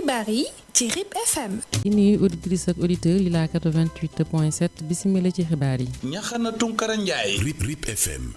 xibaar yi ci RIP FM. di nuyu auditrice ak auditeur yi la 88.7 bisimila ci xibaar yi. Ñaxana Tunkara Njaay. RIP FM.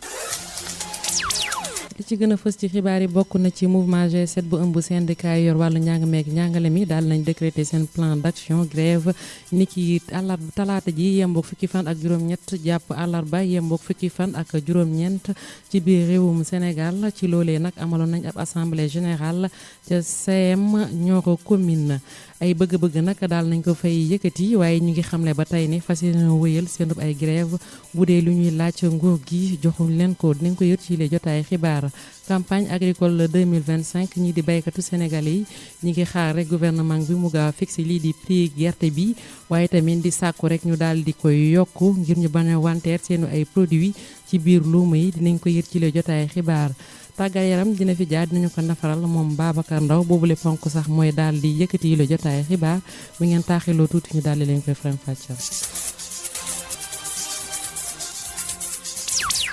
li ci gën a fës ci xibaar yi bokk na ci mouvement G7 bu ëmb syndicat yi yor wàllu njàng meek njàngale mi daal nañ décréter seen plan d'action grève niki àllarba talaata ji yemboog fukki fan ak juróom-ñett jàpp àllarba yemboog fukki fan ak juróom-ñeent ci biir réewum Sénégal ci loolee nag amaloon nañ ab assemblée générale ca CM Nioro commune ay bëgg-bëgg nag daal nañ ko fay yëkkati waaye ñu ngi xamle ba tey ne fas yéene wëyal seenub ay grève bu dee lu ñuy laaj nguur gi joxuñ leen ko dinañ ko yër ci les jotaay xibaar campagne agricole 2025 ñi di baykatu sénégalais yi ñi ngi xaar rek gouvernement bi mu gaaw fixé lii di prix gerte bi waaye tamit di sàkku rek ñu daal di koy yokk ngir ñu bañ a wanteer seenu ay produits ci biir luuma yi dinañ ko yër ci les jotaay xibaar tàggat yaram dina fi jaar dinañu ko nafaral moom Babacar Ndaw boobule ponk sax mooy daal di yëkkati yi la jotaay xibaar bu ngeen taaxiloo tuuti ñu daal di leen koy faram fàccal.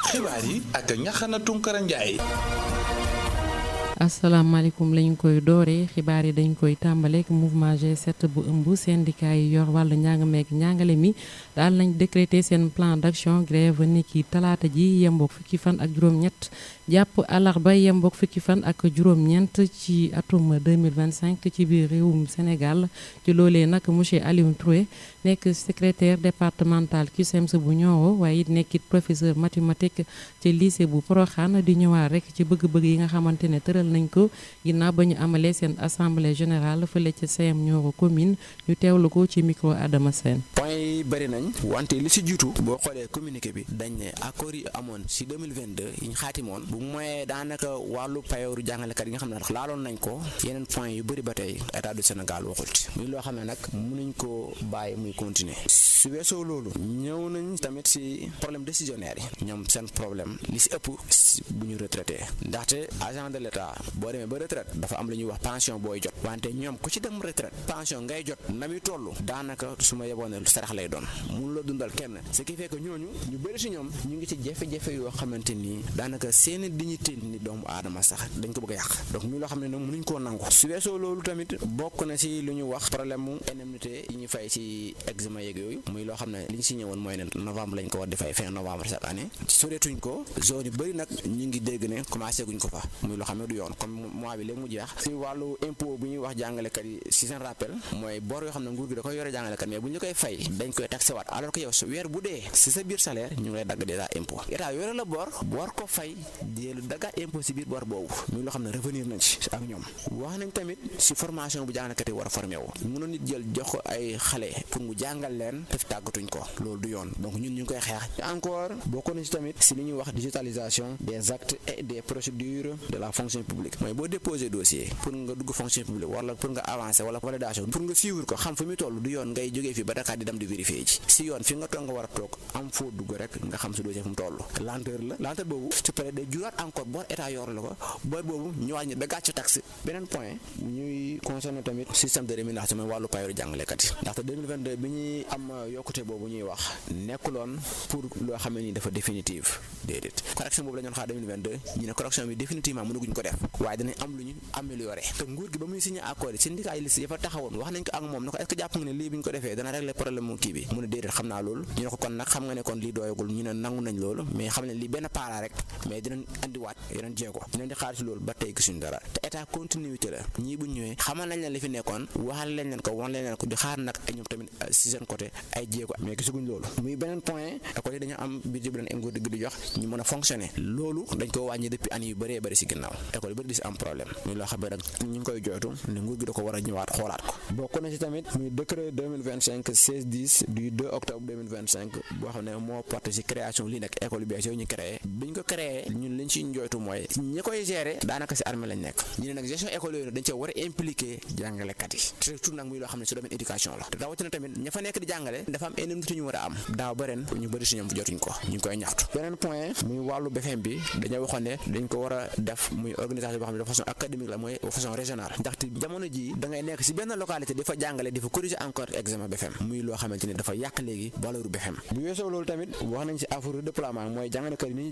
xibaar yi ak Ñaxana Tunkara Njaay. asalaamaaleykum lañ koy dooree xibaar yi dañ koy tàmbaleek mouvement G7 bu ëmb syndicat yi yor wàllu njàng meek njàngale mi daal nañ décréter seen plan d'action grève niki talaata ji yemboog fukki fan ak juróom-ñett jàpp àllarba yemboog fukki fan ak juróom-ñeent ci atum 2025 ci biir réewum Sénégal ci loolee nag monsieur Alioune Touré nekk secrétaire départemental CUSEMS bu Nioro waaye it nekkit professeur mathématique ci lycée bu Porokhane di ñëwaat rek ci bëgg-bëgg yi nga xamante ne tëral nañ ko ginnaaw ba ñu amalee seen assemblée générale fële ca CM Nioro commune ñu teewlu ko ci micro Adama Sène. point yi bëri nañ wante li si jiitu boo xoolee communiqué bi dañ ne accord yi amoon si 2022 yi ñu xaatimoon bu mooy daanaka wàllu payooru jàngalekat yi nga xam ne nag laaloon nañ ko yeneen point yu bëri ba tey état du Sénégal waxul ci muy loo xam ne nag mënuñ ko bàyyi muy continuer su weesoo loolu ñëw nañ tamit si problème décisionnaire yi ñoom seen problème li si ëpp bu ñu retraité ndaxte agent de l'état boo demee ba retraite dafa am lu ñuy wax pension booy jot wante ñoom ku ci dem retraite pension ngay jot na muy toll daanaka su ma yeboon ne sarax lay doon mun la dundal kenn ce qui fait que ñooñu ñu bëri si ñoom ñu ngi ci jafe-jafe yoo xamante ni daanaka seeni dignité ni doomu aadama sax dañ ko bëgg a yàq donc muy loo xam ne nag mënuñ koo nangu su weesoo loolu tamit bokk na si lu ñu wax problème mu indemnité yi ñu fay ci examen yeeg yooyu muy loo xam ne li ñu signé woon mooy ne novembre lañ ko war di fay fin novembre chaque année soreetuñ ko zone yu bëri nag ñu ngi dégg ne commencé guñ ko fa muy loo xam ne du yoon comme mois bi léegi mu jeex si wàllu impôt bu ñuy wax jàngalekat yi si seen rappel mooy bor yoo xam ne nguur gi da koy yore jàngalekat mais bu ñu koy fay dañ koy taxé waat alors que yow weer bu dee si sa biir salaire ñu ngi lay dagg déjà impôt état yore la bor ko fay déelu daggaat impôt si biir bor boobu muy loo xam ne revenir nañ ci ak ñoom wax nañ tamit si formation bu jàngalekat yi war a formé wu mënoon nit jël jox ko ay xale pour mu jàngal leen def tàggatuñ ko loolu du yoon donc ñun ñu ngi koy xeex encore bokk na si tamit si li ñuy wax digitalisation des actes et des procédures de la fonction publique mooy boo déposé dossier pour nga dugg fonction publique wala pour nga avancer wala validation pour nga suivre ko xam fu muy toll du yoon ngay jógee fii ba Dakar di dem di vérifier ji si yoon fi nga toog nga war a toog am foo dugg rek nga xam si dossier fu mu toll lenteur boobu su paree day juraat encore bor état yor la ko bor boobu ñëwaat ñu daggaat ci taxe beneen point ñuy concerné tamit système de rémunération mooy wàllu payooru jàngalekat yi ndaxte 2022 bi ñuy am yokkute boobu ñuy wax nekkuloon pour loo xam ne nii dafa définitive déedéet correction boobu la ñu doon xaar 2022 ñu ne correction bi définitivement mënaguñ ko def waaye danañ am lu ñu amélioré te nguur gi ba muy signé accord yi syndicat yi liste yi fa taxawoon wax nañ ko ak moom ne ko est-ce que jàpp nga ne lii bi ñu ko defee dana régler problème mu kii bi mu ne déedéet xam naa loolu ñu ne ko kon nag xam nga ne kon lii doyagul ñu ne nangu nañ loolu mais xam ne lii benn paara rek mais dinañ andiwaat yeneen jéego dinañ di xaar ci loolu ba tey gisuñ dara te état continuité la ñii buñ ñëwee xamal nañ leen li fi nekkoon waxal lañ leen ko wan leen ko di xaar nag ak ñoom tamit si seen côté ay jéego mais gisuguñ loolu muy beneen point école yi dañu am budget bi leen nguur di jox ñu mën a fonctionner loolu dañ ko wàññi depuis année yu bëree bëri si ginnaaw école yu bëri di si am problème muy loo xam ne nag ñu ngi koy jooytu ne nguur gi da ko war a ñëwaat xoolaat ko bokk na si tamit muy décret 2025 1610 du 2 octobre 2025 boo xam ne moo porté si création lii nag école yu bees yooyu ñu créé biñ ko créé ñun liñ si njooytu mooy ñi koy gérer daanaka si armée lañ nekk ñu ne nag gestion école yooyu dañ ci war a impliqué jàngalekat yi surtout nag muy loo xam ne si domaine éducation la te rawatina tamit ña fa nekk di jàngale dafa am indemnité ñu war a am daaw ba ren ñu bëri si ñoom jotuñ ko ñu ngi koy ñaxtu beneen point muy wàllu BFM bi dañoo waxoon ne dañ ko war a def muy organisation boo xam ne de façon académique la mooy façon régionale ndaxte jamono ji da ngay nekk si benn localité di fa jàngale di fa corriger encore examen BFM muy loo xamante ni dafa yàq léegi valeur BFM bu weesoo loolu tamit wax nañ si affaire redéploiement mooy jàngalekat yi ni ñu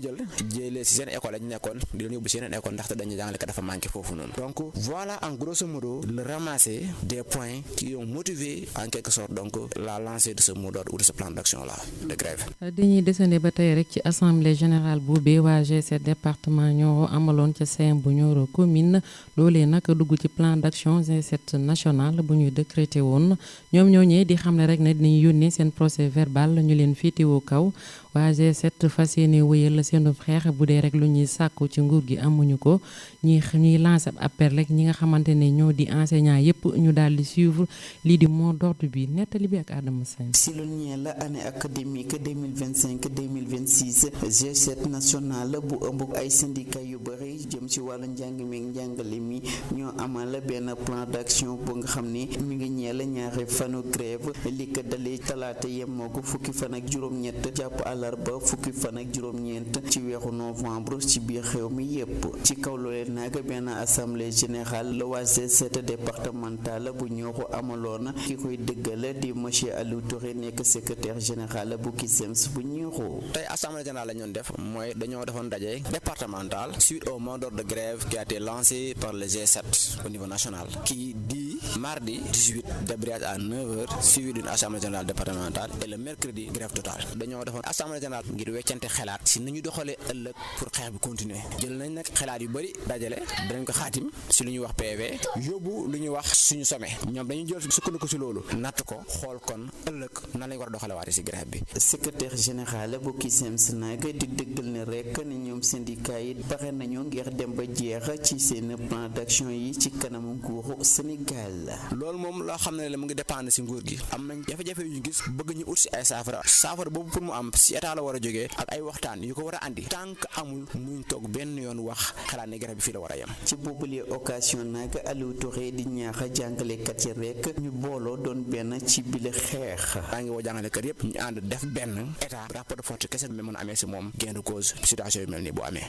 jëlee si seen école lañ nekkoon di leen yóbbu si yeneen école ndaxte dañu jàngale dafa manqué foofu noonu. Donc voilà en grosso modo le ramasser des points qui ont motivé en quelque sorte donc la lancée de ce mot d'ordre ou de ce plan d'action là de grève. dañuy desandi ba tey rek ci assemblée générale bu waa G7 département Nioro amaloon ca CEM bu Nioro commune loolee nag dugg ci plan d'action G7 national bu ñuy décrété woon ñoom ñooñee di xamle rek ne dinañ yónnee seen procès verbal ñu leen féetewoo kaw waa G7 fas yéene wëyal seenu xeex bu dee rek lu ñuy sàkku ci nguur gi amuñu ko ñuy lancer appel rek ñi nga xamante ne ñoo di enseignants yépp ñu daal di suivre lii di mot d'ordre bi nettali bi ak Adama Sène. si lu ñeel la année académique 2025-2026 G7 national bu ëmb ay syndicat yu bëri jëm ci wàllu njàng mi njàngale mi ñoo amal benn plan d'action bu nga xam ni mi ngi ñeel ñaari fanu grève li ko dalee talaata yemoo ko fukki fan ak juróom-ñett jàpp àllarba fukki fan ak juróom-ñeent ci weeru novembre ci biir xew mi yépp ci kaw loolee nag benn assemblée générale la waa G7 départemental bu Nioro amaloon ki koy dëggal di monsieur Aliou Touré nekk secrétaire général bu CUSEMS bu Nioro. tey assemblée générale la ñu doon def mooy dañoo defoon daje départemental suite au mot d'ordre de grève qui a été lancé par le G7 au niveau national qui dit mardi 18 débrayage à 9h suivi d'une assemblée générale départementale et le mercredi grève totale. dañoo defoon assemblée générale ngir weccante xalaat si ni ñu doxalee ëllëg pour xeex bi continuer jël nañ nag xalaat yu bëri dajale danañ ko xaatim si lu ñuy wax PV yóbbu lu ñuy wax suñu sommet ñoom dañuy jël sukkandiku si loolu natt ko xool kon ëllëg nan lañ war a doxale waate si grève bi. secrétaire général bu CUSEMS nag di dëggal ne rek ni ñoom syndicat yi pare nañu ngir dem ba jeex ci seen plan d'action yi ci kanamu nguuru Sénégal. loolu moom loo xam ne la mu ngi dépendre si nguur gi am nañ jafe-jafe yu ñu gis bëgg ñu ut si ay saafara boobu pour mu am si état la war a jógee ak ay waxtaan yu ko war a andi tant que amul muñ toog benn yoon wax xalaat ne grève bi fii la war a yem. ci boobule occasion nag Aliou Touré di ñaax jàngalekat yi rek ñu booloo doon benn ci bile xeex. maa ngi woo jàngalekat yépp ñu ànd def benn état rapport de force kese bi mën a amee si moom gain de cause situation yu mel nii bu amee.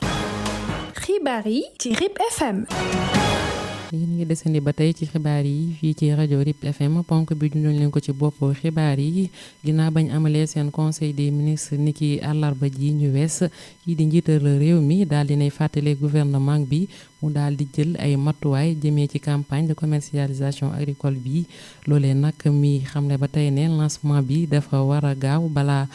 xibaar yi ci RIP FM. yéen ngi desandi ba tey ci xibaar yi fii ci rajo RIP FM ponk bi junjoon leen ko ci bopp xibaar yi ginnaaw bañ amalee seen conseil des ministres niki àllarba ji ñu wees kii di njiital réew mi daal dinay fàttale gouvernement bi mu daal di jël ay matuwaay jëmee ci campagne de commercialisation agricole bi loolee nag mi xam ne ba tey ne lancement bi dafa war a gaaw balaa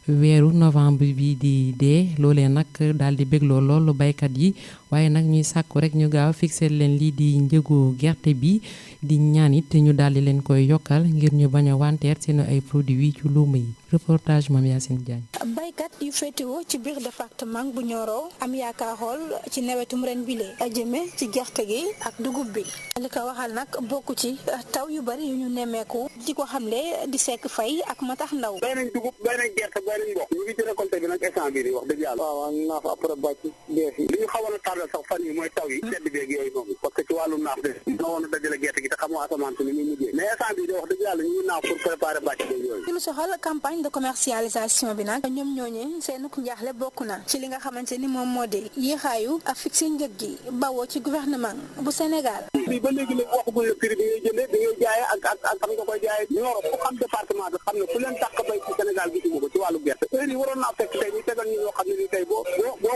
weeru novembre bi di dee loolee nag daal di bégloo loolu baykat yi waaye nag ñuy sàkku rek ñu gaaw fixé leen lii di njëgu gerte bi di ñaan it ñu daal di leen koy yokkal ngir ñu bañ a wanteer seen ay produits ci luuma yi reportage Mame Yacine Diagne. baykat yu féetewoo ci biir département bu Nioro am yaakaarool ci nawetum ren bile jëme ci gerte gi ak dugub bi li ko waxal nag bokku ci taw yu bari yu ñu nemmeeku di ko xamle di Seck Faye ak Matax Ndaw. bay nañ dugub bay nañ gerte bay nañ mboq ñu ngi ci récolté bi nag instant bii di wax dëgg yàlla. waaw naaf après bàcc dee fi li ñu xawoon a tardal sax fan yi mooy taw yi sedd beeg yooyu noonu parce que ci wàllu naaf de na woon a dajale gerte gi te xamoo asamaan si ni muy mujjee mais instant bii de wax dëgg yàlla ñu ngi naaf pour préparer bàcc beeg yooyu. ci lu soxal campagne de commercialisation bi nag ñoom ñooñee seenuk njaaxle bokk na ci li nga xamante ni moom moo di yéexaayu ak fixé njëg gi bawoo ci gouvernement bu Sénégal. lii ba léegi léegi waxagul la prix bi ngay jëndee bi ngay jaayee ak xam nga koy jaayee Nioro ku xam département bi xam ne fu leen tàq bay ci Sénégal gisuma ko ci wàllu gerte heure yi waroon naa fekk tey ñu tegal ñu ñoo xam ne ni tey boo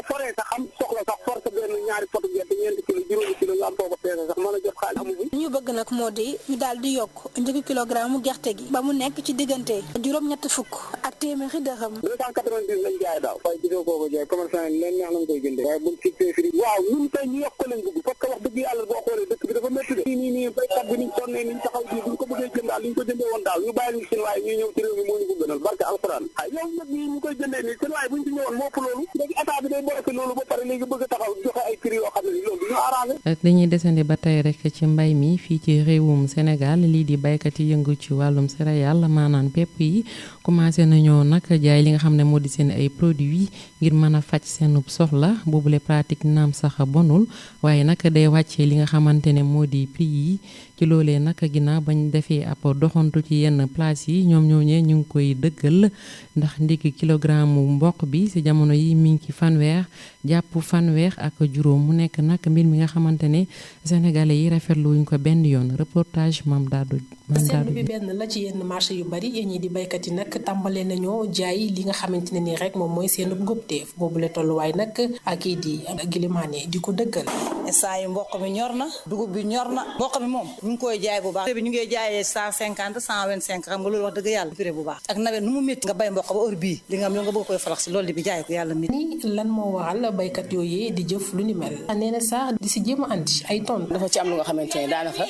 foree sax xam soxla sax force benn ñaari potu gerte ñeenti kilo juróomi kilo nga am foo ko peese sax mën a jot xaalis amu bi li ñu bëgg nag moo di ñu daal di yokk njëgu kilogramme gerte gi ba mu nekk ci diggante juróom-ñett fukk ak téeméeri dërëm 290 lañ jaay daaw waaye gisoo koo ko jaay commerçant yi leen neex nañ koy jëndee waaye buñ fixé fii waaw ñun tey ñu yokk ko lañ bëgg parce que wax dëgg yàlla boo xoolee dëkk bi dafa métti de nii baykat bi niñ sonnee niñ taxaw ji buñ ko bëggee jënd daal li ñu ko jëndee woon daal ñu bàyyi ñu seen waaye ñuy ñëw ci réew mi moo ñu ko gënal barke alxuraan yow nag ñi ñu koy jëndee nii seen waaye buñ ci ñëwoon moo ëpp loolu léegi état bi day bloqué loolu ba pare léegi bëgg a taxaw joxe ay prix yoo xam ne loolu du ñu arrangé. dañuy desandi ba tey rek ci mbay mi fii ci réewum Sénégal lii di baykat yi yëngu ci wàllum céréales maanaam pepp yi commencé nañoo nag jaay li nga xam ne moo di seen ay produits ngir mën a faj seen soxla boobule pratique naam sax bonul waaye nag day wàccee li nga xamante ne moo di prix yi ci loolee nag ginnaaw bañ defee ab doxantu ci yenn place yi ñoom ñooñee ñu ngi koy dëggal ndax ndiki kilogramme mboq bi ci jamono yi mi ngi ci fanweer jàpp fanweer ak juróom mu nekk nag mbir mi nga xamante ne sénégalais yi rafetlu wuñ ko benn yoon reportage Mame Dado seetlu bi benn la ci yenn marché yu bari ñi di baykat yi nag tàmbalee nañoo jaay li nga xamante ne nii rek moom mooy seen ngóobteef boobule tolluwaay nag ak yi di gilimaane di ko dëggal. saa yu mboq mi ñor na dugub bi ñor na mboq mi moom ñu ngi koy jaay bu baax bi ñu ngi jaayee 150 125 xam nga loolu wax dëgg yàlla prix bu baax ak nawet nu mu métti nga bay mboq ba heure bii li nga am yow nga bëgg koy farax si loolu bi jaay ko yàlla mi ni lan moo waral baykat yooyee di jëf lu ni mel nee na sax di si jéem a andi ay tonnes. dafa ci am lu nga xamante ne daanaka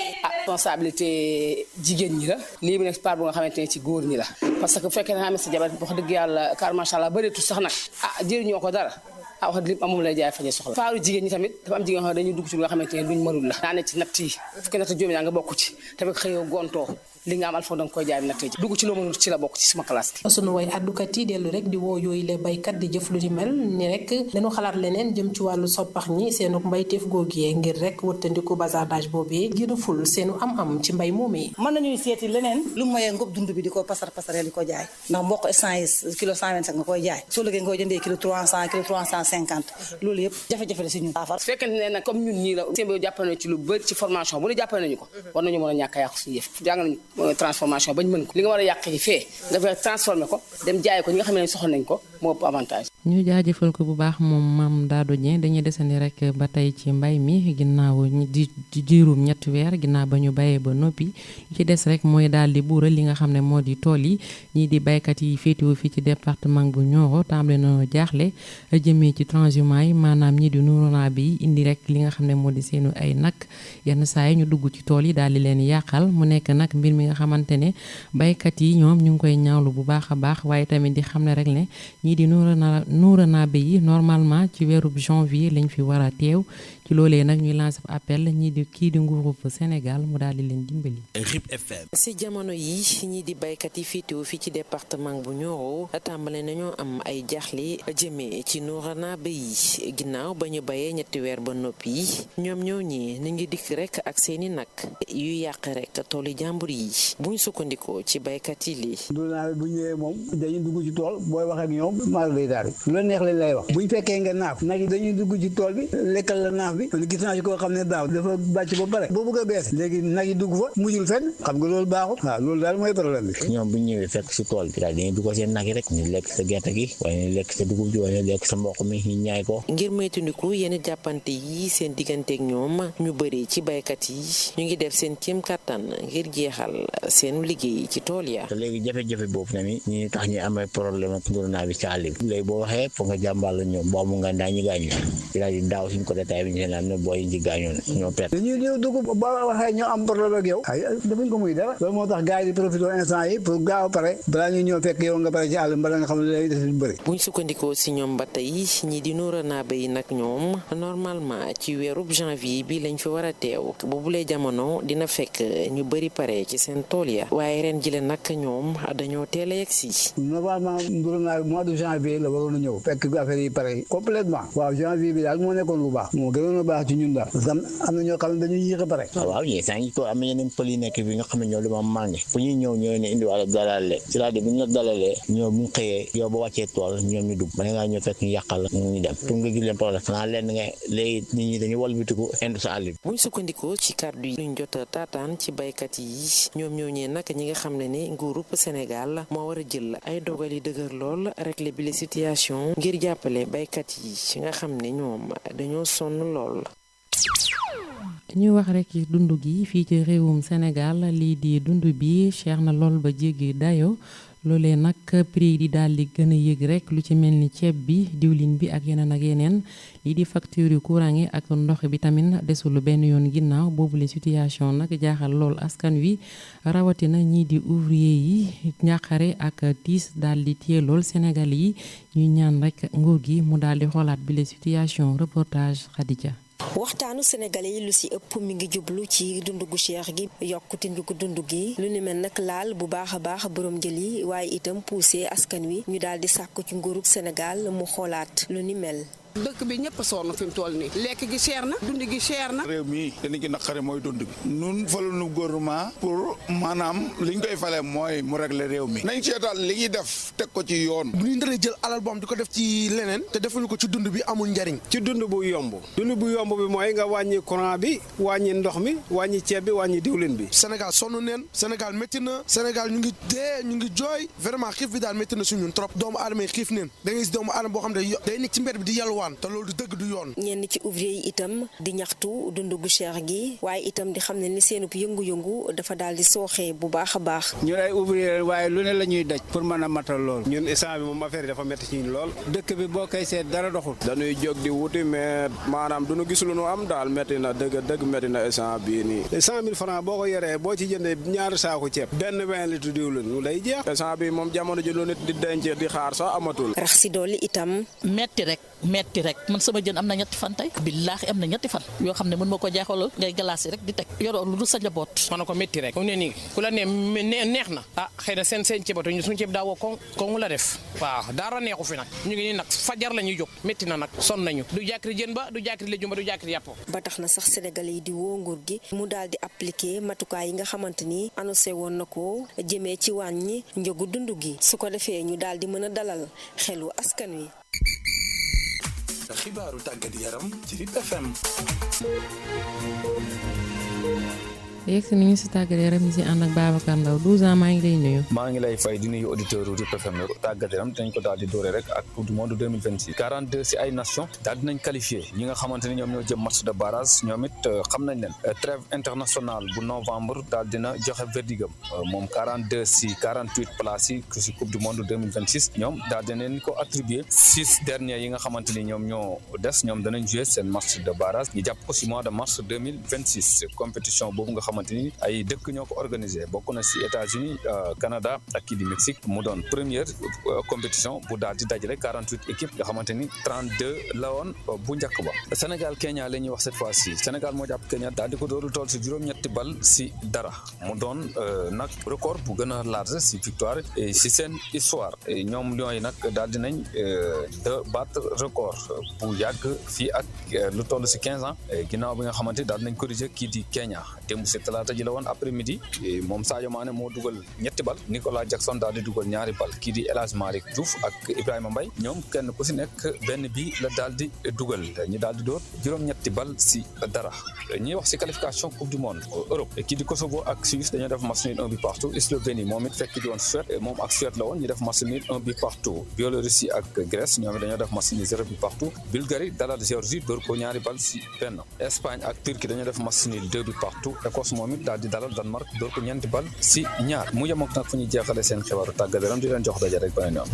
responsabilité jigéen ñi la lii bi nekk part bu nga xamante ne ci góor ñi la parce que bu fekkee ne nga xam ne sa jabar wax dëgg yàlla car macha allah bëreetul sax nag jëriñoo ko dara wax dëgg moom lay jaay faje soxla faaru jigéen ñi tamit dafa am jigéen xam ne dañuy dugg ci lu nga xamante ne duñ mënul la daa ne ci natt yi fukki natt juróom yaa nga bokk ci tamit xëyoo gontoo li nga am alfa danga koy jaay natt ji dugg ci loo mënul ci la bokk ci suma classe bi. sunu way addukat yi dellu rek di woo yooyu le baykat di jëf lu ni mel ni rek dañu xalaat leneen jëm ci wàllu soppax ñi seenu mbayteef googiyee ngir rek wëttandiku bazardage boobee gën a ful seenu am-am ci mbay moomee. mën nañuy seeti leneen lu moyee ngóob dund bi di ko pasaree di ko jaay ndax mboq essence kilo 125 nga koy jaay soo lëggee nga koy jëndee kilo 300 kilo 350 loolu yëpp jafe-jafe la si ñun saafara. su fekkee ne nag comme ñun ñii la seen jàppale ci lu bëri ci formation bu ne jàppale nañu ko war nañu mën a ñàkk a yàqu suñu yëf jàng nañu transformation bañ mën ko li nga war a yàq yi fee nga fay transformé ko dem jaay ko ñi nga xam ne soxla nañ ko moo ëpp avantage. ñu jaajëfal ko bu baax moom Mame Dado Dieng dañuy desandi rek ba tey ci mbay mi ginnaaw di diirum ñetti weer ginnaaw ba ñu bayee ba noppi li ci des rek mooy daal di buural li nga xam ne moo di tool yi ñii di baykat yi féetewu fii ci département bu Nioro tàmbale na jaaxle jëmee ci transhumance yi maanaam ñii di nourona bi indi rek li nga xam ne moo di seenu ay nag yenn saa yi ñu dugg ci tool yi daal di leen yàqal mu nekk nag mbir mi nga xamante ne baykat yi ñoom ñu ngi koy ñaawlu bu baax a baax waaye tamit di xam ne rek ne ñii di nuuranaabe yi normalement ci weerub janvier lañ fi war a teew ci loolee nag ñuy lancer appel ñii di kii di nguurub Sénégal mu daal di leen dimbali. RIP FM. si jamono yi ñii di baykat yi féetewu fii ci département bu Nioro tàmbale nañoo am ay jaaxle jëmee ci nuuranaabe yi ginnaaw ba ñu bayee ñetti weer ba noppi ñoom ñoo ñi ni ngi dikk rek ak seeni nag yu yàq rek tooli jàmbur yi buñ sukkandikoo ci baykat yi lii. nuuranaabe bu ñëwee moom dañuy dugg ci tool booy wax ak ñoom maa lay daal lu la neex lañ lay wax buñ fekkee nga naaf nag yi dañuy dugg ci tool bi lekkal la naaf bi man gis naa ci koo xam ne daaw dafa bàcc ba pare boo bëgg a bees léegi nag yi dugg fa mujjul fenn xam nga loolu baaxul waaw loolu daal mooy problème bi. ñoom bu ñu ñëwee fekk si tool bi daal dañuy dugg seen nag yi rek ñu lekk sa gerte gi wala ñu lekk sa dugub ji wala ñu lekk sa mboq mi ñu ñaay ko. ngir moytandiku yenn jàppante yi seen digganteeg ñoom ñu bëri ci baykat yi ñu ngi def seen kéem kattan ngir jeexal seen liggéey ci tool ya. te léegi jafe-jafe boobu tamit ñi tax ñu amee problème ak nuuranaa bi ci àll bi léegi boo waxee foog nga jàmbaal la ñoom boo mu nga daa ñu gaañu la di daaw suñ ko détaillé bi ñu seen am ne booy ji gaañoo ñoo perte dañuy ñëw dugub boo waxee ñoo am problème ak yow ay defuñ ko muy dara loolu moo tax gars yi di profité instant yi pour gaaw a pare balaa ñuy ñëw fekk yow nga pare ci àll mbala nga xam ne lay def lu bëri. buñ sukkandikoo si ñoom ba tey ñi di nuuranaabe yi nag ñoom normalement ci weerub janvier bi lañ fi war a teew boobulee jamono dina fekk ñu bëri pare ci seen tool ya waaye ren jile nag ñoom dañoo teel a yegg si. normalement nuuranaabe mois de janvier la waroon a ñëw fekk affaire yi pare complètement waaw janvier bi daal moo nekkoon bu baax moo gënoon a baax ci ñun daal parce que am na ñoo xam ne dañuy yéex a pare. waaw ñii saa ngi ko am na yeneen pël yi nekk bi nga xam ne ñoo dama mànge bu ñuy ñëw ñoo ne indi wàlla dalalee c'est-à-dire bu ñu la dalalee ñoo bu ñu xëyee yow ba wàccee tool ñoom ñu dugg ba ngaa ñëw fekk ñu yàqal la ñu dem pour nga gis leen problème xanaa leen nga léegi nit ñi dañuy walbitiku indi sa àll bi. buñ sukkandikoo ci kàddu yi luñ jot a taataan ci baykat yi ñoom ñoo ñee nag ñi nga xam ne ne nguurub Sénégal moo war a jël ay dogal yi dëgër lool régler bi la situation ngir jàppale baykat yi nga xam ne ñoom dañoo sonn lool. ñu wax rek ci dund gi fii ci réewum Sénégal lii di dund bi cher na lool ba jéggi dayo loolee nag prix di daal di gën a yëg rek lu ci mel ni ceeb bi diwlin bi ak yeneen lii di facture yu courant yi ak ndox bi tamit desul benn yoon ginnaaw boobule situation nag jaaxal lool askan wi rawatina ñii di ouvrier yi ñàqare ak tiis daal di téye lool Sénégal yi ñuy ñaan rek nguur gi mu daal di xoolaat bile situation reportage Khadija. waxtaanu sénégalais yi lu ci ëpp mi ngi jublu ci dundu gu cher gi yokkute njugu dund gi lu ni mel nag laal bu baax a baax borom jël yi waaye itam poussé askan wi ñu daal di sàkku ci nguurug Sénégal mu xoolaat lu ni mel. dëkk bi ñëpp sonn fi mu toll nii lekk gi cher na dund gi cher na. réew mi dañu ci naqare mooy dund bi nun faluñu gouvernement pour maanaam liñ koy fale mooy mu régler réew mi nañ seetaan li ñuy def teg ko ci yoon. bu ñu ndëree jël alal boo xam di ko def ci leneen te defuñu ko ci dund bi amul njariñ. ci dund bu yomb bi mooy nga wàññi courant bi wàññi ndox mi wàññi ceeb bi wàññi diwlin bi. Sénégal sonn neen Sénégal métti na Sénégal ñu ngi dee ñu ngi jooy vraiment xiif bi daal métti na suñu trop doomu aadama yi xiif neen da ngay gis doomu aadama boo xam ne day nekk ci mbedd bi di yalwaan te loolu du dëgg du yoon. ñenn ci ouvrier yi itam di ñaxtu dund gu cher gi waaye itam di xam ne ni seenub yëngu-yëngu dafa daal di sooxee bu baax a baax. ñun ay ouvrier waaye lu ne la ñuy daj pour mën a matal lool ñun instant bi moom affaire yi dafa métti ci ñun lool dëkk bi boo koy seet dara doxul. dañuy jóg di wuti mais maanaam duñu gis lu nu am daal métti na dëgg métti na instant bii nii. 100 000 francs boo ko yoree boo ci jëndee ñaari saako ceeb benn 20 litres diwlin lu lay jeex. instant bi moom jamono ji lu nit di denc di xaar sax amatul. rax si dolli itam. metti rek man sama jën am na ñetti fan tey billaahi am na ñetti fan yoo xam ne mën ma ko jeexalal ngay glace rek di teg yoroo lu du sa njaboot. mën na ko métti rek mu ne nii ku la neex na xëy na seen ceebatu ñu suñu ceeb daa woo ko la def waaw dara neexu fi nag ñu ngi nii nag fajar la ñuy jóg métti na nag sonn nañu du jàkkiri jën ba du jàkkiri léjum ba du jàkkiri yàpp. ba tax na sax sénégalais yi di woo nguur gi mu daal di appliquer matukaay yi nga xamante ni annoncé woon na ko jëmee ci wàññi njëgu dund gi su ko defee ñu daal di mën a dalal xelu askan wi. xibaaru tàggat yaram ci RIP FM. yegg si nañu si tàggat yaram ñu si ànd ak Babacar Ndaw 12 ans maa ngi lay nuyu. maa ngi lay fay di nuyu auditeur RIP FM tàggat yaram dinañ ko daal di doore rek ak coupe du monde 2026 42 si ay nations daal dinañ qualifié ñi nga xamante ni ñoom ñoo jëm match de barrage ñoom it xam nañ leen trêve internationale bu novembre daal dina joxe verdigam moom 42 si 48 places yi si coupe du monde 2026 ñoom daal dinañ ko attribué 6 derniers yi nga xamante ni ñoom ñoo des ñoom danañ jouer seen match de barrage ñu jàpp ko si mois de mars 2026 compétition boobu nga xamante ni ay dëkk ñoo ko organisé bokk na si États-Unis Canada ak kii di Mexique mu doon première compétition bu daal di dajale 48 équipes nga xamante ni 32 la woon bu njëkk ba. Sénégal Kenya la ñuy wax cette fois-ci Sénégal moo jàpp Kenya daal di ko dooru tool si juróom-ñetti bal si dara mu doon nag record bu gën a large si victoire si seen histoire ñoom Lions yi nag daal di nañ de battre record bu yàgg fii ak lu toll si 15 ans ginnaaw bi nga xamante ni daal di nañ corriger kii di Kenya démb si talaata ji la woon après midi moom Sadio Mané moo dugal ñetti bal Nicolas Jackson daal di dugal ñaari bal kii di El Hadj Malick Diouf ak Ibrahima Mbaye ñoom kenn ku si nekk benn bi la daal di dugal ñi daal di door juróom-ñetti bal si dara ñuy wax si qualification coupe du monde Europe kii di Kosovo ak Suisse dañoo def match nul 1 but partout Slovénie moom it fekk ji woon Suède moom ak Suède la woon ñu def match nul 1 but partout Biélorussie ak Grèce ñoom it dañoo def match nul 0 but partout Bulgarie dalal Géorgie door ko ñaari bal si benn Espagne ak Turquie dañoo def match nul 2 but partout Écosse moom it daal di dalal Danemark door ko ñeenti bal si ñaar mu yem ak nag fu ñuy jeexale seen xibaaru tàggat yaram di leen jox daje rek beneen yoon.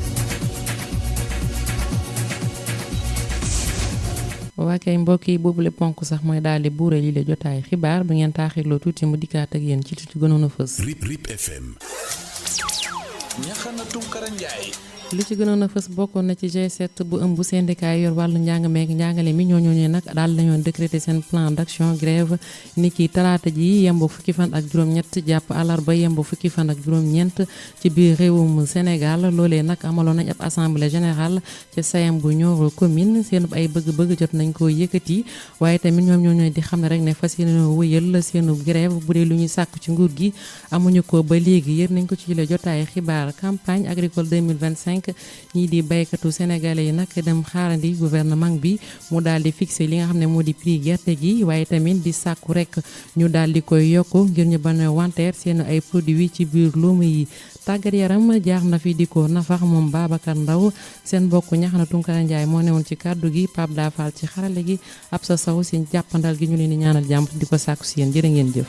waa kay mbokk yi boobule ponk sax mooy daal di buure lii la jotaay xibaar bu ngeen taaxirloo tuuti mu dikkaat ak yéen ci tuuti gënoon a fës. RIP FM. Ñaxana Tunkara Njaay. li ci gënoon a fës bokkoon na ci G7 bu ëmb syndicat yi yor wàllu njàng meek njàngale mi ñooñu nag daal lañoon décréter seen plan d'action grève ni ki talaata ji yembo fukki fan ak juróom-ñett jàpp àllarba yembo fukki fan ak juróom-ñeent ci biir réewum Sénégal loolee nag amaloon nañ ab assemblée générale ca sayam bu Nioro commune seen ay bëgg-bëgg jot nañ ko yëkkati waaye tamit ñoom ñooñu di xam ne rek ne fas yéene wëyal seenu grève bu dee lu ñuy sàkku ci nguur gi amuñu ko ba léegi yër nañ ko ci la jotaay xibaar campagne agricole 2025 ñii di baykatu sénégalais yi nag dem xaarandi gouvernement bi mu daal di fixé li nga xam ne moo di prix gerte gi waaye tamit di sàkku rek ñu daal di koy yokk ngir ñu bañ a wanteer seen ay produits ci biir luuma yi tàggat yaram jaar na fi di ko nafax moom Babacar Ndaw seen mbokk Ñaxana Tunkara Njaay moo newoon ci kàddu gi Pape Dafal ci xarale gi ab sa saw si jàppandal gi ñu leen di ñaanal jàmm di ko sàkku si yéen jërë ngeen jëf.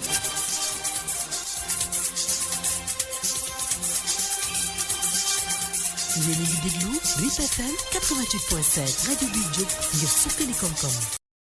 yéen a ngi déglu RIP FM 88.7 rajo bi jóg ngir sukkali koom-koom